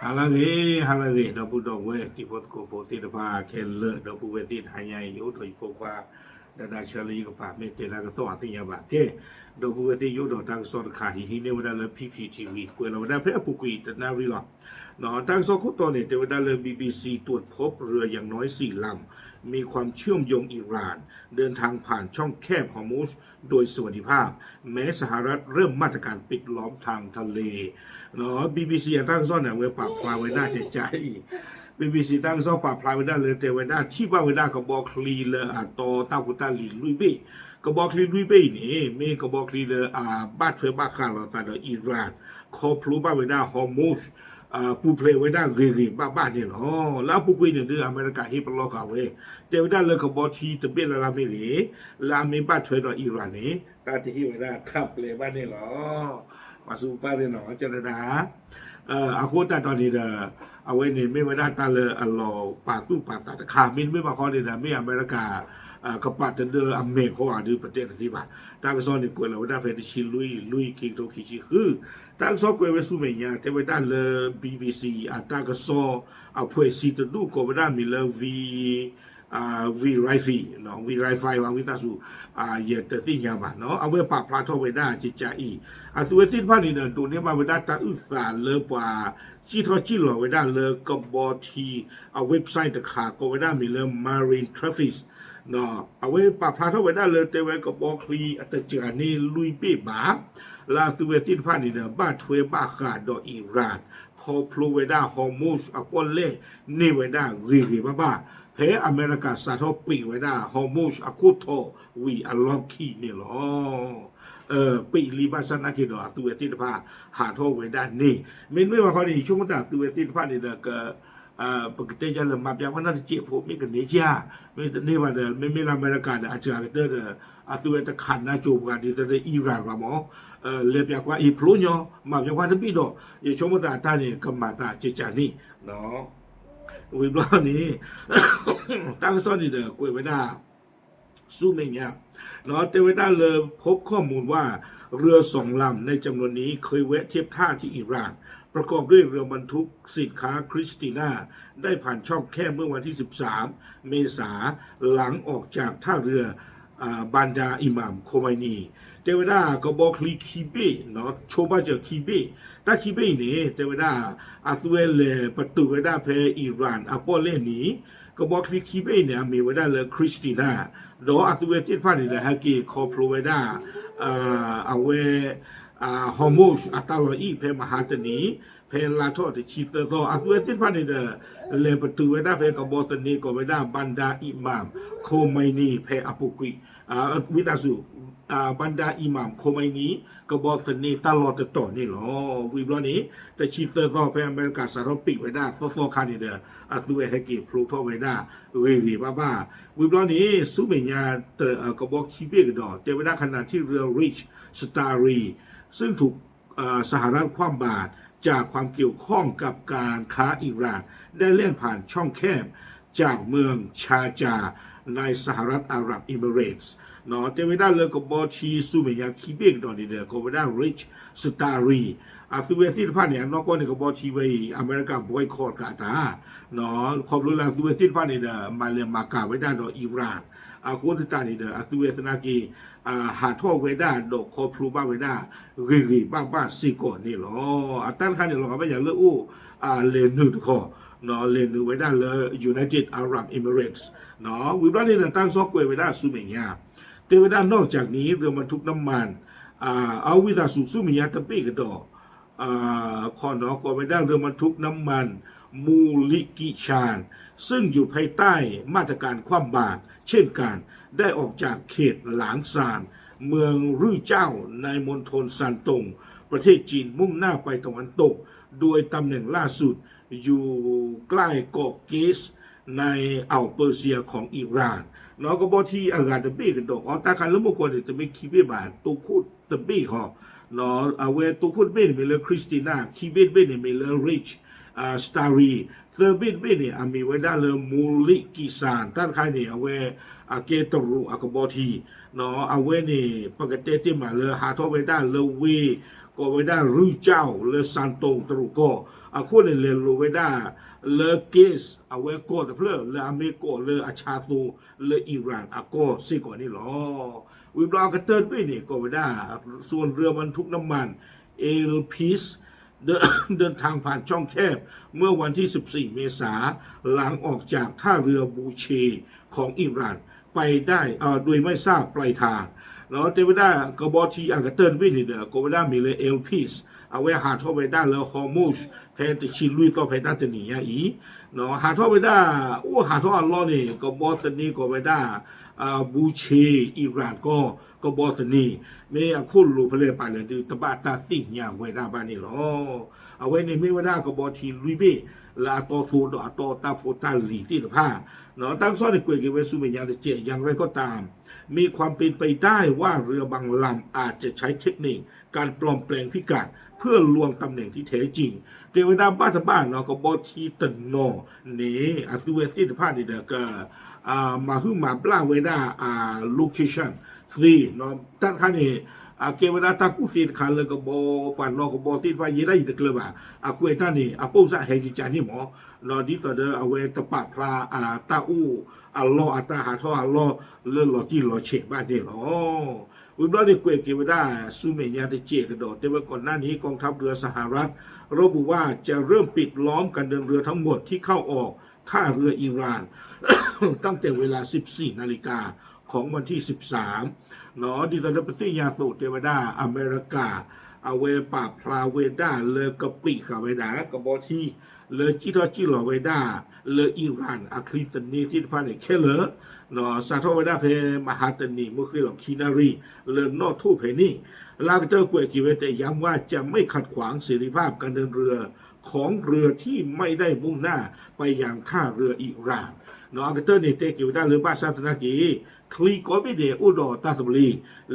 ဟါလၢအဂ့ၤ, ဟါလၢအဂ့ၤ ဒီပုၢ်ဒီဝဲၢ်တံၤဖိသကိးဖိသ့ၣ်တဖၣ်ခဲလၢာ်, ဒီပုၢ်ဝဲၢ်သ့ၣ်တဟါညါအံၤ ယအိၣ်ဒီးယဖိခွါ ဒၣ်ဒၣ်ဆၢလၢယကပာ်မ့ၢ်တဲတၢ်ကစီၣ်အသ့ၣ်ညါဘၣ်ကဲ, ဒီပုၢ်ဝဲၢ်သ့ၣ်ယအိၣ်ဒီးတၢ်ကစီၣ်တခါ ဟံးဟံးန့ၢ်ဝဲဒၣ်လၢ P P T V ကွဲးလီၤဝဲဒၣ်ဖဲအပူၤကွံာ်တနၣ်ရံၣ်လီၤ. တၢ်ကစီၣ်ခိၣ်တီန့ၣ် တဲဝဲဒၣ်လၢ BBC ตรวจพบเรืออย่างน้อยสี่ลำ มีความเชื่อมโยงอิหร่าน เดินทางผ่านช่องแคบฮอร์มุซ โดยสวัสดิภาพ แม้สหรัฐเริ่มมาตรการปิดล้อมทางทะเล BBC အတၢ်ကစီၣ်န့ၣ် အဝဲပာ်ဖျါဝဲဒၣ်ကကးအံၤ, BBC တၢ်ကစီၣ်ပာ်ဖျါဝဲဒၣ်လၢ တဲဝဲဒၣ်ထံၣ်ဘၣ်ဝဲဒၣ်ကဘီချံလၢအတီတၢ်ဖိတၢ်လံၤလွံၢ်ဘ့ၣ်, ကဘီချံလွံၢ်ဘ့ၣ်အံၤန့ၣ် မ့ၢ်ကဘီချံလၢအဘၣ်ထွဲဘၣ်ဃးလိာ်သးဒီး Iran ခီဖျိဘၣ်ဝဲဒၣ် Hormuz ပူၤဖျဲးဝဲဒၣ်ဂ့ၤဂ့ၤဘၣ်ဘၣ်န့ၣ်လီၤ. လၢအပူၤကွံာ်န့ၣ်ဒုး အမဲရကၤဟ့ၣ်ပလီၢ်ဃာ်ဝဲ, တဲဝဲဒၣ်လၢကဘီထံတဘ့ၣ်လၢ်လၢ်မ့ၢ်ဂ့ၤ, လၢအမ့ၢ်ဘၣ်ထွဲဒီး Iran န့ၣ် တၢ်တဟ့ၣ်ဝဲဒၣ်တၢ်ပျဲဘၣ်န့ၣ်လီၤ. မၤစူၤပၢ်သ့ၣ်နီၤ ကနဒါ အဃိသတးဒီးန့ၣ်ဒီး အဝဲန့ၣ်မ့ၢ်ဝဲဒၣ်တၢ်လၢအလီၤပာ်သူၣ်ပာ်သးတခါ, မ့တမ့ၢ်ဘၣ်ဃီန့ၣ်ဒီး မ့ၢ်အမဲရကၤ ကပာ်တဒၢအမဲာ်ခီဧါဒုး ပတဲတသ့ဘၣ်. တၢ်ကစီၣ်န့ၣ်ကွဲးလီၤဝဲဒၣ်ဖဲတဆံလွံၢ် လွံၢ် ခံကထိခံဆံဃု, တၢ်ကစီၣ်ကွဲးဝဲဆူမဲာ်ညါ တဲဝဲဒၣ်လၢ BBC အတၢ်ကစီၣ်အဖွဲ့အစည်းတဒူၣ်ကိးဝဲဒၣ်မံၤလၢ V Verify, Verify ဝံသးစူၤ ယတသ့ၣ်ညါဘၣ်နီၤ, အဝဲပာ်ဖျါထီၣ်ဝဲဒၣ်ကကးအံၤ, အသုဝဲသ့ၣ်တဖၣ်န့ၣ်ဒီး ဒိးန့ၢ်ဘၣ်ဝဲဒၣ်တၢ်အုၣ်သးလၢပှၤစံၣ်ထီၣ်စံၣ်လီၤဝဲဒၣ်လၢကဘီထံအ website တခါ ကိးဝဲဒၣ်မံၤလၢ Marine Traffic အဝဲပာ်ဖျါထီၣ်ဝဲဒၣ်လၢတဲဝဲကဘီချံအတစှၤန့ၢ်လွံၢ်ဘ့ၣ်ဘၣ်, လၢအသုဝဲသ့ၣ်တဖၣ်န့ၣ်ဒီး ဘၣ်ထွဲဘၣ်ဃးဒီး Iran ခီဖျိဝဲဒၣ် Hormuz အပီၣ်လဲၣ်န့ၢ်ဝဲဒၣ်ဂ့ၤဂ့ၤဘၣ်ဘၣ်, ဖဲအမဲရကၤစးထီၣ်ပံးဝဲဒၣ် Hormuz အခိၣ်ထီၣ်ဝံၤအလီၢ်ခံန့ၣ်လီၤ. ပံးလံဘၣ်ဆၣ်နာ်က့ၤဒီး အသုဝဲသ့ၣ်တဖၣ်ဟးထီၣ်ဝဲဒၣ်န့ၣ်, မ့တမ့ၢ်ဘၣ်ဃီန့ၣ် ယဆိကမိၣ်တၢ်သုဝဲသ့ၣ်တဖၣ်န့ၣ်ဒီး ပကတဲယၤလၢ မၤပျးကွၢ်နၢ်တစဲးဖိ မ့ၢ်ကန့ၢ်ကၢ်, မ့တန့ၢ်ဘၣ်ဒီး မ့မ့ၢ်လၢအမဲရကၤဒီး အစှၤကတၢၢ်ဒီး အသုဝဲတခးနါကိၤပှၤဒ်သိးဒီး Iran ဘၣ်မး, လဲၤပျးကွၢ်အံၤဖျိညီ, မၤပျးကွၢ်တဘ့ၣ်ဒီး ယဆိကမိၣ်တၢ်အတၢ်န့ၣ် ကမၤသးကကးန့ၣ် ဝံၤဘျီန့ၣ် တၢ်ကစီၣ်န့ၣ်ဒီးကွဲးဝဲဒၣ် ဆူမဲာ်ညါ တဲဝဲဒၣ်လၢ พบข้อมูลว่าเรือสองลำในจำนวนนี้เคยแวะเทียบท่าที่อิหร่าน ประกอบด้วยเรือบรรทุกสินค้าคริสติน่า ได้ผ่านช่องแคบเมื่อวันที่สิบสามเมษา หลังออกจากท่าเรือ บานดาอิหม่ามโคไมนี တဲဝဲဒၣ်ကဘီချံခံဘ့ၣ် ဆိဘၣ်စၢၤခံဘ့ၣ်, တၢ်ခံဘ့ၣ်အံၤန့ၣ် တဲဝဲဒၣ် အသုဝဲလဲၤပတုာ်ဝဲဒၣ်ဖဲ Iran အပီၣ်လဲၣ်န့ၣ် ကဘီချံခံဘ့ၣ်အံၤန့ၣ် အမံၤဝဲဒၣ်လၢ Christina ဒီးအသုဝဲသ့ၣ်တဖၣ်န့ၣ်ဒီး ဟဲက့ၤခီဖျိဝဲဒၣ် အဝဲ Hormuz အတၢ်လီၢ်အံၤ ဖဲမဟါတနံၤ ဖဲလါထီၣ်တဆံသၢသီ အသုဝဲသ့ၣ်တဖၣ်န့ၣ်ဒီး လဲၤပတုာ်ဝဲဒၣ်ဖဲကဘီသန့ကိးဝဲဒၣ် Bandar Imam Khomeini ဖဲအပူၤကွံာ် ဝံသးစူၤ Bandar Imam Khomeini ကဘီသန့တၢ်လီၢ်တတီၤန့ၣ်လီၤ. ဝံၤဘျီန့ၣ် တဆံသၢသီ ဖဲအမဲရကၤစးထီၣ်ပံးဝဲဒၣ်သီသီခါန့ၣ်ဒီး အသုဝဲဟဲက့ၤဖျိထီၣ်ဝဲဒၣ်ဂ့ၤဂ့ၤဘၣ်ဘၣ်. ဝံၤဘျီန့ၣ် ဆူမဲာ်ညါ ကဘီခံဘ့ၣ်ကဒီး တဲဝဲဒၣ် ขณะที่เรือ Rich Starry ซึ่งถูก สหรัฐคว่ำบาตรจากความเกี่ยวข้องกับการค้าอิหร่าน ได้แล่นผ่านช่องแคบจากเมืองชาร์จาห์ในสหรัฐอาหรับเอมิเรตส์ တဲဝဲဒၣ်လၢကဘီထံဆူမဲာ်ညါခံဘ့ၣ်ကဒီးန့ၣ်ဒီး ကိးဝဲဒၣ် Rich Starry အသုဝဲသ့ၣ်တဖၣ်န့ၣ် အနီၢ်ကီၢ်န့ၣ် ကဘီထံဝဲအံၤ အမဲရကၤ boycott ကတၢ် ခီဖျိလၢအသုဝဲသ့ၣ်တဖၣ်န့ၣ်ဒီး မၤလဲၤမၤကၤဝဲဒၣ်ဒီး Iran အဃိသတးန့ၣ်ဒီး အသုဝဲသနာ်က့ ဟးထီၣ်ဝဲဒၣ်ဒီးခီဖျိဘၣ်ဝဲဒၣ် ဂ့ၤဂ့ၤဘၣ်ဘၣ်စ့ၢ်ကီးန့ၣ်လီၤ. အတၢ်တခါန့ၣ် လီၤဂာ်ဘၣ်ယၤလၢအိၣ် လဲၤနုာ်တခီ လဲၤနုာ်ဝဲဒၣ်လၢ United Arab Emirates ဝံၤဘျီန့ၣ်ဒီး တၢ်ကစီၣ်ကွဲးဝဲဒၣ်ဆူမဲာ်ညါ တဲဝဲဒၣ် นอกจากนี้เรือบรรทุกน้ำมัน အဝံသးစူၤဆူမဲာ်ညါတဘ့ၣ်ကဒီး ขอเนาะ กอเวด้า เรือบรรทุกน้ำมัน มูลิกิชาน ซึ่งอยู่ภายใต้มาตรการคว่ำบาตรเช่นกัน ได้ออกจากเขตหลานซาน เมืองรื่อเจ้า ในมณฑลซานตง ประเทศจีน มุ่งหน้าไปตะวันตก โดยตำแหน่งล่าสุดอยู่ใกล้เกาะเกส ในอ่าวเปอร์เซียของอิหร่าน နီၢ်ကဘီထံအဂၤတဘ့ၣ်ကဒီး အီ တၢ်ခါလၢမိၢ်ကီၢ်န့ၣ် တမ့ၢ်ခံဘ့ၣ်ဘၣ် တိခိၣ်တဘ့ၣ်ဟီ အဝဲတိခိၣ်တဘ့ၣ်န့ၣ်မ့ၢ်လၢ Christina ခံဘ့ၣ်တဘ့ၣ်န့ၣ်မ့ၢ်လၢ Rich Stari, သၢဘ့ၣ်တဘ့ၣ်န့ၣ် အမ့ၢ်ဝဲဒၣ်လၢ Molek Kisan တၢ်တခါန့ၣ် အဝဲအကဲတရူးအကဘီထံ, အဝဲန့ၣ် ပကတဲတ့ၢ်မးလၢဟးထီၣ်ဝဲဒၣ်လၢဝ့ၢ် ကိးဝဲဒၣ် Rujau လၢ Santon တရူးကီၢ်, အခိၣ်န့ၣ်လဲၤလိၤဝဲဒၣ်လၢ Kis အဝဲကီၢ်တဖျၢၣ် လၢအမ့ၢ်ကီၢ်လၢအဆါသိလၢ Iran အကီၢ်စ့ၢ်ကီးန့ၣ်လီၤ. ဝံၤဘျီအကတၢၢ်တဘ့ၣ်န့ၣ် ကိးဝဲဒၣ် ส่วนเรือ บรรทุกน้ำมัน Elpis เดินทางผ่านช่องแคบ เมื่อวันที่ สิบสี่ เมษา หลังออกจากท่าเรือบูเช ของอิหร่าน ไปได้ เอ่อ โดยไม่ทราบปลายทาง တဲဝဲဒၣ် ကဘီထံအကတၢၢ်တဘ့ၣ်န့ၣ်ဒီး ကိးဝဲဒၣ်မ့ၢ်လၢ Elpis အဝဲဟးထီၣ်ဝဲဒၣ်လၢ Hormuz ဖဲတဆံလွံၢ်သီဖဲတၢ်တနံၤညါအံၤ, ဟးထီၣ်ဝဲဒၣ် အိၣ်ဟးထီၣ်အလီၢ်န့ၣ် ကဘီသန့ကိးဝဲဒၣ် ဘူဆ့ အံရၣ်ကီၢ် ကဘီသန့ မ့ၢ်အခိၣ်လိၤဖဲလဲၣ်ပာ်လဲၣ်ဒုး တဘၣ်တၢ်သ့ၣ်ညါဝဲဒၣ်ဘၣ်န့ၣ်လီၤ. အဝဲန့ၣ်မ့ၢ်ဝဲဒၣ်ကဘီထံလွံၢ်ဘ့ၣ် လၢအတီသိဒီးအတီတၢ်ဖိတၢ်လံၤသ့ၣ်တဖၣ်, တၢ်ကစီၣ်န့ၣ်ကွဲးက့ၤဝဲဆူမဲာ်ညါတကဲး อย่างไรก็ตาม มีความเป็นไปได้ว่าเรือบางลำอาจจะใช้เทคนิค การปลอมแปลงพิกัด เพื่อลวงตำแหน่งที่แท้จริง တဲဝဲဒၣ်ဘၣ်တဘၣ်နီၤ ကဘီထံတနီၤန့ၣ် အသုဝဲသ့ၣ်တဖၣ်န့ၣ်ဒီး က မၤဟုၣ်မၤဘျၣ်ဝဲဒၣ် location သ့, တၢ်တခါန့ၣ် အကဲဝဲဒၣ်တၢ်ကူၣ်သ့တခါလၢကဘီ ပှၤနီၣ်ကဘီသ့ၣ်တဖၣ် ယဲဒၣ်ယတကျၢၤဘၣ် အကွဲးတၢ်န့ၣ် အပိၣ်စၣ်ဟဲကစၢ်န့ၣ်မး, ဒ်သိးဒီးအဝဲတပာ်ဖျါ တၢ်အိၣ်အလီၢ် အတၢ်ဟးထီၣ်အလီၢ်လၢလီၤတံၢ်လီၤဆဲးဘၣ်န့ၣ်လီၤ. ဝံၤဘျီန့ၣ်ကွဲးက့ၤဝဲဒၣ် ဆူမဲာ်ညါတကဲးကဒီး တဲဝဲကိးနၢ်န့ၣ် กองทัพเรือสหรัฐระบุว่าจะเริ่มปิดล้อมการเดินเรือทั้งหมดที่เข้าออกท่าเรืออิหร่าน ตั้งแต่เวลา สิบสี่นาฬิกา ของวันที่ สิบสาม ဒ်သိးလၢပသ့ၣ်ညါသိးတဲဝဲဒၣ် အမဲရကၤ အဝဲပာ်ဖျါဝဲဒၣ်လၢကပံာ်ဃာ်ဝဲဒၣ် ကဘီထံ လၢစံၣ်ထီၣ်စံၣ်လီၤဝဲဒၣ် လၢအံရၣ်အချံသန့သ့ၣ်တဖၣ်န့ၣ်ခဲလၢာ် စးထီၣ်ဝဲဒၣ်ဖဲမဟါတနံၤ မုၢ်ဃ့ၢ်လီၤခံနၣ်ရံၣ် လၢနီၣ်ထိၣ်ဖဲန့ၣ် လၢအကတၢၢ်ကွဲးက့ၤဝဲ แต่ย้ำว่าจะไม่ขัดขวางเสรีภาพการเดินเรือของเรือที่ไม่ได้มุ่งหน้าไปยังท่าเรืออิหร่าน အကတၢၢ်န့ၣ် တဲက့ၤဝဲဒၣ်လၢဘၣ်ဆၣ်သနာ်က့ ချံကိးဘ့ၣ်ဒဲးအိၣ်ဒီးတၢ်သဘျ့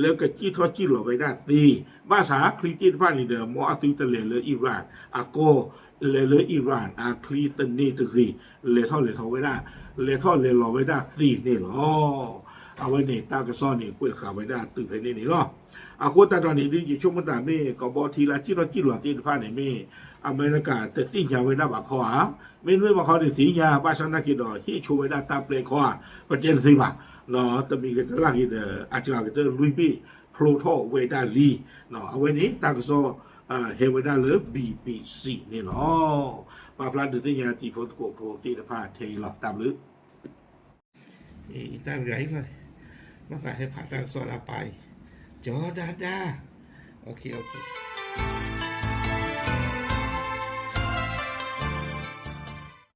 လၢကစံၣ်ထီၣ်စံၣ်လီၤဝဲဒၣ်သ့, ဘၣ်ဆၣ်ချံသ့ၣ်တဖၣ်န့ၣ်ဒီး မ်အသုတလဲၤလၢအံရၣ်အကီၢ် လဲၤလၢအံရၣ်အချံသန့တဂ့ၤ, လဲၤထီၣ်လဲၤထီၣ်ဝဲဒၣ်, လဲၤထီၣ်လဲၤလီၤဝဲဒၣ်သ့န့ၣ်လီၤ. အဝဲန့ၣ်တၢ်ကစီၣ်န့ၣ် ကွဲးဃာ်ဝဲဒၣ်တုၤဖဲန့ၣ်န့ၣ်လီၤ. အဃိသတးဒီးန့ၣ် ဒ်ယဆိကမိၣ်တၢ်မ့ၢ် ကဘီထံလၢစံၣ်ထီၣ်စံၣ်လီၤသ့ၣ်တဖၣ်န့ၣ်မ့ၢ် အမဲရကၤတသ့ၣ်ညါဝဲဒၣ်ဘၣ်ခီဧါ, မ့တမ့ၢ်ဘၣ်ခီန့ၣ်သ့ၣ်ညါ ဘၣ်ဆၣ်သနာ်က့ဒီး ဟ့ၣ်ဆိဝဲဒၣ်တၢ်ပျဲခီဧါ, ပတဲတသ့ဘၣ်, တမံၤဂ့ၤတလၢ်ဂ့ၤဒီး အစှၤကတၢၢ်လွံၢ်ဘ့ၣ်ဖျိထီၣ်ဝဲဒၣ်လံ. အဝဲန့ၣ်တၢ်ကစီၣ် ဟဲဝဲဒၣ်လၢ ဘံဘံစံ န့ၣ်လီၤ. ပာ်ဖျါဒုးသ့ၣ်ညါတံၤဖိသကိးဖိသ့ၣ်တဖၣ်ထဲအံၤလီၤ. တၢ်ဘျုး တၢ်တဂၤအံၤလီၤ, ဘၣ်သးဟဲဖးတၢ်ကစီၣ်လၢအပၢ်အံၤ, ကၠီဒါဒါ, โอเค โอเค